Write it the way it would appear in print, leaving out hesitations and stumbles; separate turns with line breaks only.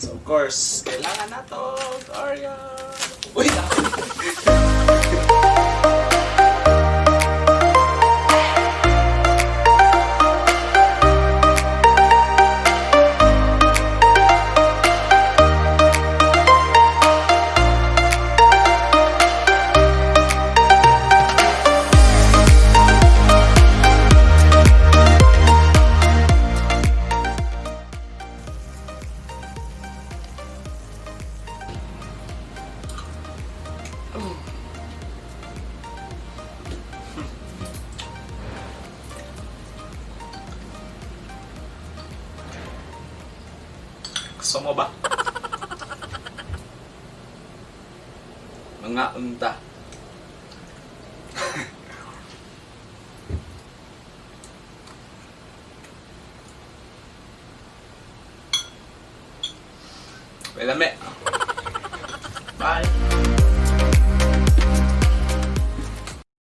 So of course, kailangan na to, Oreo! Uy! Gusto mo ba? Mga unta. Wait a minute. Bye.